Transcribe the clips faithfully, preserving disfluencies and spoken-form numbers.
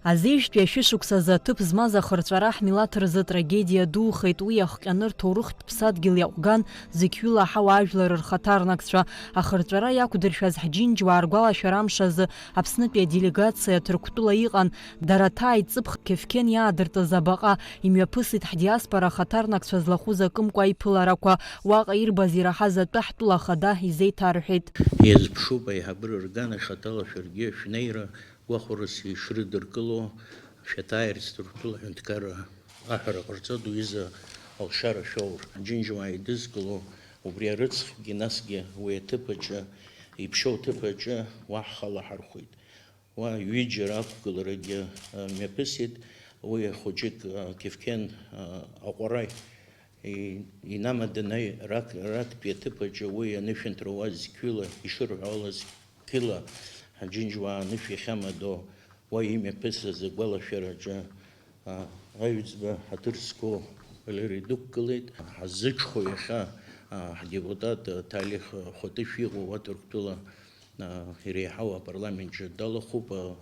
Азеижәтәи ашәышықәсазы аҭыԥ змаз ахырҵәара ҳмилаҭ рзы трагедиа духеит, уи иахҟьаны рҭоурыхтә ԥсадгьыл иаҟәган зықьҩыла аҳауа ажәлар рхаҭарнакцәа. Ахырҵәара иақәдыршәаз ҳџьынџьуаа ргәалашәара амш азы Аԥснытәи аделегациа Ҭырқәтәыла иҟан, Дараҭаа иҵыԥх Кефкен иаадыртыз абаҟа имҩаԥысит ҳдиаспора ахаҭарнакцәа злахәыз акымкәа аиԥыларақәа, уаҟа ирбаз ираҳаз атәы ҳтәыла ахада изеиҭарҳәеит. Иазԥшуп аиҳабыра рганахь хаҭала шәаргьы шәнеира гәахәарас ишрыдыркыло, шәаҭааирц Ҭырқәтәыла аҳәынҭқарра аҳәара ҟарҵоит, уҩыза алшара шәоур. Џьынџьуаа еидызкыло убри арыцхгьы, насгьы уи аҭыԥ аҿы, иԥшьоу аҭыԥ аҿы уа ҳхалаҳархәит. Уа ҩыџьара ақәгыларагьы, а, мҩаԥысит, уи хәыҷык, а, Кефкен, а, аҟәара и-, инамаданы рак-, рактәи аҭыԥ аҿы уи анышәынҭра уа зқьҩыла ишырҳәалаз, қьыла Џьынџьуаа анышә иахьамадоу уа имҩаԥысыз агәалашәараҿы, а, аҩӡба ҳаҭыр зқәу Валери дықәгылеит. Ҳаззыҽхәо иахьа, а, ҳдепутат, а, Ҭалих, а, Хәатышә иҟоу уа Ҭырқәтәыла, а, иреиҳау апарламент ҿы далахәуп, а,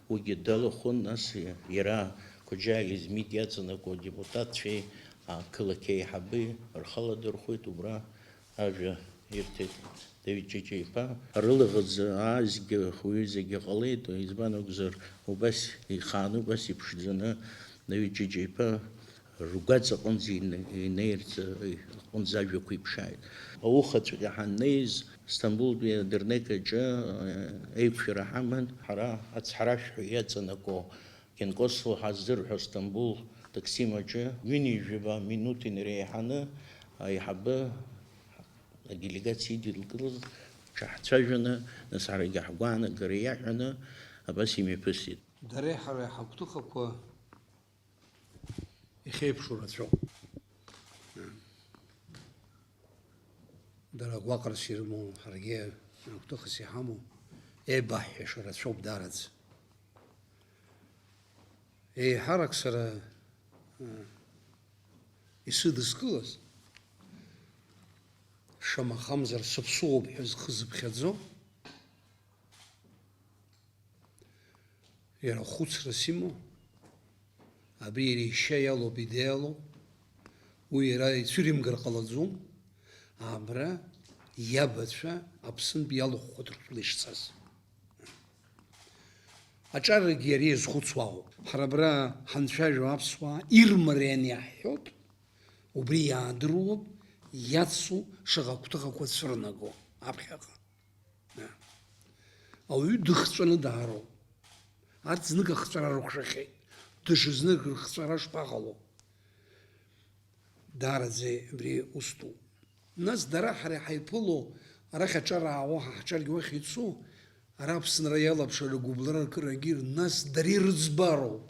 уигьы далахәын, нас иара Қәаџьал Измит иаҵанакуа адепутатцәеи, а, ақалақь аиҳабеи рхы аладырхәит, убра ажәа ирҭеит Давид Ҷыҷа-иԥа. Рылаӷырӡ аазгьы уаҩы зегьы ҟалеит, избан акәзар, убас ихааны, убас иԥшӡаны Давид Ҷыҷа-иԥа ргәаҵа аҟынӡа ин-, инеирц аҟынӡа ажәақәа иԥшааит. Аухаҵәҟьа ҳаннеиз, Сҭамбултәи адырнек аҿы, э, еиқәшәара ҳаман, ҳара ацҳаражәҳәаҩ иаҵанакуа Кенкосо ҳаздырҳәо Сҭамбул таксим аҿы ҩынҩажәаба минуҭ инареиҳаны аиҳабы аделегациа идылкылаз ҽаҳцәажәаны, нас ҳарагьы ҳгәаанагара иаҳәаны абас имҩаԥысит. Дареи ҳареи ҳагәҭыхақәа ихеиԥшу рацәоуп. Дара гәаҟрас ирымоу, ҳаргьы гәҭыхас иҳамоу, еибаҳҳәаша рацәоуп даараӡа. Еиҳарак сара, ы, исыдыскылаз, шамахамзар сыԥсуоуп ҳәа зхы зыԥхьаӡо, иара хәыцрас имоу, абри иара ишьа иалоуп, идеиалоуп, уи иара ицәыримгар ҟалаӡом, абра иабацәа Аԥснынтә иалыхәхәа Ҭырқәтәыла ишцаз. Аҿарагьы иара иазхәыцуа ауп. Ҳара абра ҳанцәажәо аԥсуаа ирмариан иаҳҳәоит, убри иаадыруоуп иацу шаҟа гәҭыхақәа цәырнаго аԥхьаҟа. Ауаҩы дыхҵәаны даароуп. Арҭ знык ахҵәара рықәшәахьеит. Даҽа знык рыхҵәара шԥаҟало? Даараӡа абри ус ду. Нас дара ҳара иҳаиԥыло, арахь аҿар аауа, ҳа ҳҿаргьы уахь ицо, ара Аԥсынра иалаԥшра ргәыбылра ркырагьы, нас дара ирыӡбароуп.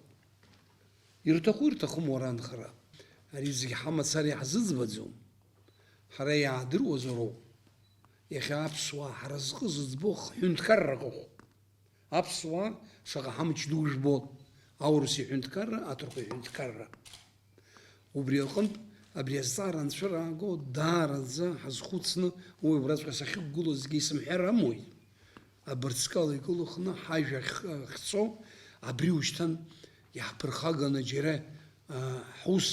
Ирҭаху ирҭахым уара анхара. Ари зегь ҳамацара иаҳзыӡбаӡом. Ҳара иаадыруазароуп. Иахьа аԥсуаа ҳара зҟы зыӡбо ҳҳәынҭқарра ыҟоуп. Аԥсуаа шаҟа ҳамч ду жәбоит, аурыс иҳәынҭқарра, аҭырқәа иҳәынҭқарра. Убри аҟынтә, абри азҵаара анцәырааго, даараӡа ҳазхәыцны, уи убраҵәҟьа сахьықәгылозгьы исымҳәар амуит. Абырҵкала икылыхны ҳажәа ахь-, ахьцо, абри ушьҭан иаҳԥырхаганы џьара, а, ҳус,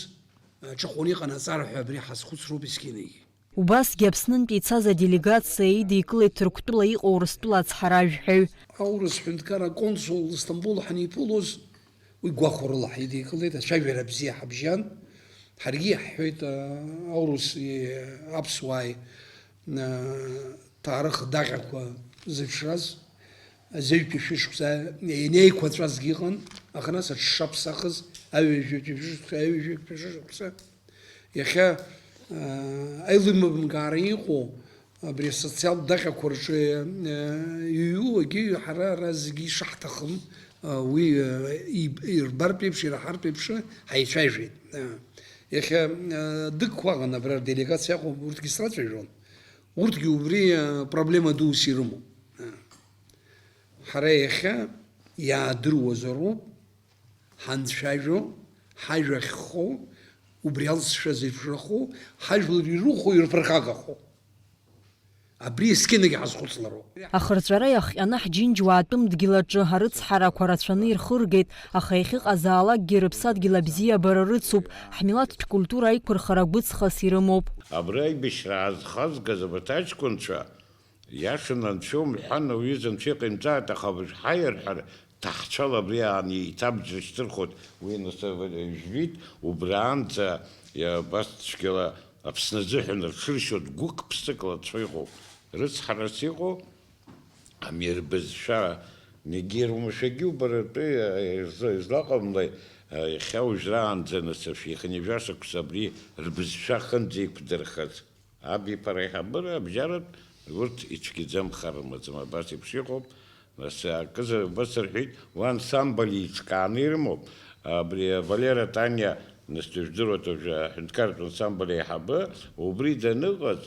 а, ҿыхәаны иҟанаҵар ҳәа абри ҳазхәыцроуп есқьынагьы. Убасгьы Аԥснынтәи ицаз аделегациа идикылеит Ҭырқәтәыла иҟоу Урыстәыла ацҳаражәҳәаҩ. Аурыс ҳәынҭқар аконсул Сҭамбул ҳаниԥылоз, уи гәахәарыла ҳидикылеит, ацәажәара бзиа ҳабжьан. Ҳаргьы иаҳҳәеит, а, аурыс, и, аԥсуааи, а, ҭаарых даҟьақәа зыҽраз, азеҩтәи шәышықәса ианеиқәаҵәазгьы ыҟан, аха нас аҽшаԥсахыз, аҩажәатәи шәышықәса, аҩажәатәи шәышықәса, иахьа, аа, аилибамкаара иҟоу, абри асоциалтә даҟьақәа рҿы, аа, иҩу, егьи ҳара ара зегьы ишаҳҭахым, аа, уи, аа, иб-, ирбартә еиԥш, ираҳартә еиԥш ҳаицәажәеит. Аа, иахьа, аа, дықәаҟан абра рделегациа ыҟоуп, урҭгьы срацәажәон. Урҭгьы убри, аа, проблема дус ирымоуп. Аа. Ҳара иахьа иаадыруазароуп, ҳанцәажәо, ҳажәа ахьхоу, убри алҵшәа зеиԥшрахо, ҳажәлар ирыхәо, ирԥырхагахо. Абри есқьынагь ҳазхәыцлароуп. Ахырҵәара иахҟьаны ҳџьынџьуаа атәым дгьыл аҿы арыцҳарақәа рацәаны ирхыргеит, аха иахьыҟазаалакгьы рыԥсадгьыл абзиабара рыцуп, ҳмилаҭтә культура аиқәырхара гәыҵхас ирымоуп. Абри аибашьра аазхазгаз абарҭ аҷкәынцәа, иашаны анцәа умҳәан, ауаҩы зынцәа иҟаимҵааит, аха абыржә ҳаиарҳәар, ҭаҳцәала абри аан еиҭабџьар шьҭырхуеит, уи анасыԥ жәбеит, убраанӡа абас цәгьала Аԥсны азыҳәан рҽыршьуа гәык-ԥсыкла ацәа иҟоуп, рыцҳарас иҟоу, ами рбызшәа, егьи рмашәагьы убаратәы излаҟамлеи, иахьа уажәраанӡа анасыԥ ихынҩажәа шықәса абри рбызшәа ахьынӡеиқәдырхаз. Абиԥара аиҳабыра абжьаратә урҭ ицәгьаӡам, хар рымаӡам, абас еиԥш иҟоуп. Нас акызаҵәык сырҳәеит, уа ансамбль еиҿкааны ирымоуп. Абри Валера Таниа, нас дыжәдыруеит уажәы аҳәынҭқарратә ансамбль аиҳабы, убри даныҟаз,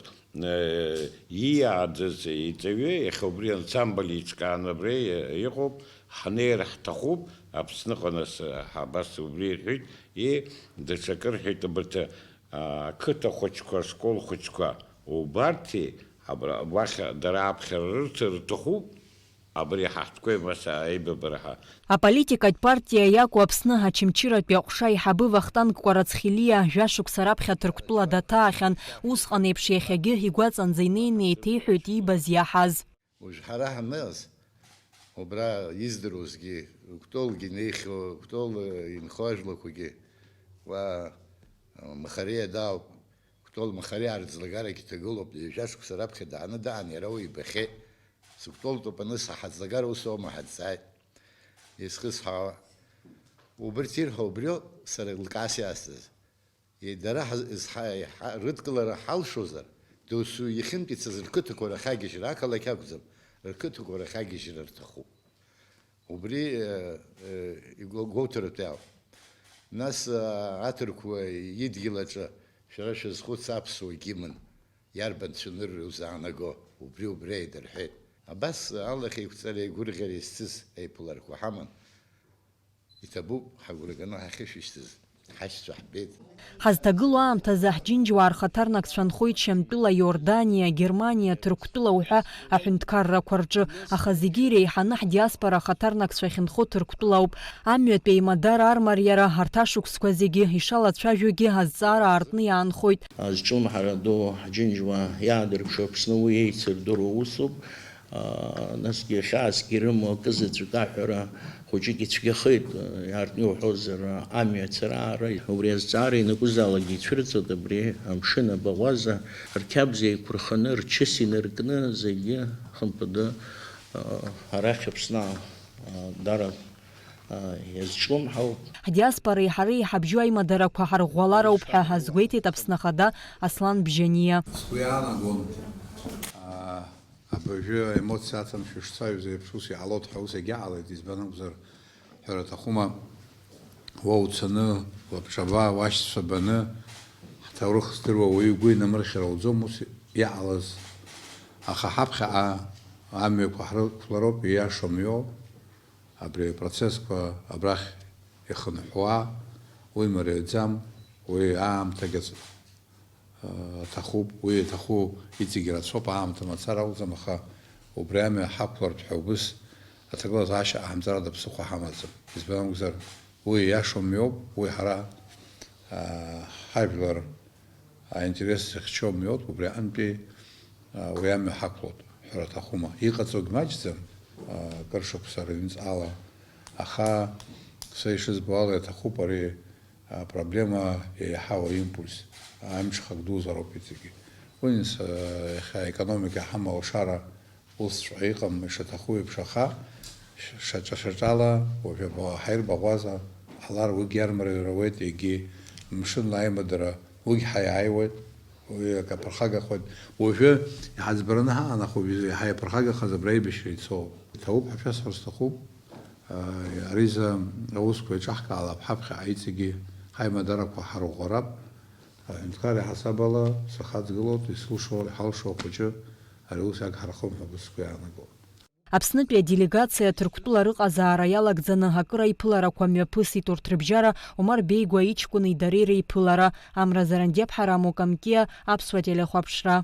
ииааӡаз иҵаҩы, иахьа убри ансамбль еиҿкааны абра иҟоуп, ҳнеир ҳҭахуп, Аԥсныҟа нас, абас убри ирҳәеит, и, даҽакы рҳәеит, абарҭ ақыҭа хәыҷқәа, ашкол хәыҷқәа убарҭи, абра, уахь дара аԥхьара рырҭар рҭахуп, абри ҳаҳҭқәеи абас аибабара ҳәа. Аполитикатә партиа иакәу Аԥсны Очамчыратәи аҟәша аиҳабы Вахтанг Кәарацхелиа жәашықәса раԥхьа Ҭырқәтәыла даҭаахьан, усҟан еиԥш иахьагьы игәаҵанӡа инеины еиҭеиҳәоит иибаз иаҳаз. Уажә ҳара ҳаныҟаз, убра издыруазгьы, Кәтолгьы инеихьоу, Кәтол инхо ажәлақәагьы, уа Махариа даауп, Кәтол Махариаа рыӡлагарагь иҭагылоуп, ҩажәа шықәса раԥхьа дааны даан иара уи ибахьеит. Сыкәтолтәуп анысҳа, ҳаӡлагара ус аума ҳазҵааит. Изхысҳәаауа, убырҭ ирҳәо убриоуп сара лкаас иасҭаз. Дара рыдкылара ҳалшозар, досу иахьынтәицаз рқыҭақәа рахьагьежьра, ақалақь акәӡам, рқыҭақәа рахьагьежьра рҭахуп. Убри игәоуҭаратәы ауп. Нас аҭырқәа идгьыл аҿы шәара шәазхәыц аԥсуа гимн иарбан цәанырра иузаанаго, убри убра еидырҳәеит. Абас алахьеиқәҵареи агәырӷьареи зцыз еиԥыларақәа ҳаман. Иҭабуп, ҳагәра ганы ҳахьышәышьҭыз, ҳашьцәа ҳбеит. Ҳазҭагылоу аамҭазы ҳџьынџьуаа рхаҭарнакцәа нхоит Шьамтәыла, Иорданиа, Германиа, Ҭырқәтәыла уҳәа аҳәынҭқаррақәа рҿы, аха зегьы иреиҳаны ҳдиаспора ахаҭарнакцәа ахьынхо Ҭырқәтәылоуп. Амҩатәи аимадара армариара арҭ ашықәсқәа зегьы ишалацәажәогьы азҵаара аартны иаанхоит. Азҿлымҳара ду ҳџьынџьуаа иаадырԥшуа Аԥсны уи еицырдыруа усуп. Насгьы хьаасгьы ирымоу акы заҵәык аҳәара хәыҷык ицәгьахеит, иаартны иуҳәозар, амҩа ацара-аара. Убри азҵаара ианакәызаалакгьы ицәырҵуеит абри амшын абаӷәаза, рқьабз еиқәырханы, рчыс инаркны, зегьы хымԥады арахь Аԥсны дара иазҿлымҳауп. Ҳдиаспореи ҳареи иҳабжьоу аимадарақәа ҳарӷәӷәалароуп ҳәа азгәеиҭеит Аԥсны Ахада Аслан Бжьаниа. Сгәы иаанагон, Абыржәы аемоциа аҭамшәа шцаҩыз еиԥш ус иҟалоит ҳәа ус егьыҟалеит, избан акәзар, ҳәара аҭахума, уа уцаны, лабҿаба, уашьцәа баны, ҳҭоурых здыруа уаҩы игәы инамырхьыр ауӡом ус иҟалаз. Аха ҳаԥхьаҟа амҩақәа ҳрықәлароуп, ииашоу мҩоуп. Абри апроцессқәа абрахь ихынҳәуа, уи мариаӡам, уи аамҭагь аҭахуп, уи иаҭаху иҵегь рацәоуп, аамҭа мацара акәӡам, аха убри амҩа ҳақәлартә ҳәа убыс аҭагылазаашьа ҟаҳамҵарада ԥсыхәа ҳамаӡам. Избан акәзар, уи ииашоу мҩоуп, уи ҳара, аа, ҳажәлар аинтерес зыхьчо мҩоуп, убри аҟынтәи, аа, уи амҩа ҳақәлоит ҳәа аҭахума. Иҟаҵогь маҷӡам, аа, акыр шықәса рыҩнуҵҟала, аха са ишызбо ала иаҭахуп ари апроблема еиҳау аимпульс, амҽхак дуӡӡа роуп иҵегьы. Уи нас, иахьа аекономика ҳамоу алшара усҵәҟьа иҟам ишаҭаху еиԥш, аха шаҿа-шаҿала уажәы ҳаирбаӷәаза ҟалар, уигь иармариара ауеит, егьи мшынла аимадара уигь ҳаиааиуеит, уи акы аԥырхагахоит. Уажәы иҳаӡбараны ҳаҟан, аха уажәы иаҳа иаԥырхагахаз абри аибашьра ицоуп. Иҭабуп ҳәа шәасҳәар сҭахуп. Ари азы аусқәа еиҿаҳкаалап, ҳаԥхьаҟа иҵегьы ҳаимадарақәа ҳарӷәӷәарап. Аҳәынҭқар иаҳасаб ала сахаҵгылоит, исылшо, иҳалшо ахәыҷы ари аус иагҳархом ҳәа сгәы иаанагоит. Аԥснытәи аделегациа Ҭырқәтәыла рыҟазаара иалагӡаны акыр аиԥыларақәа мҩаԥысит урҭ рыбжьара Омар Беигәа иҷкәыни дареи реиԥылара, Амра Зарандиаԥҳа, Рамо Камкиа, Аԥсуа телехәаԥшра.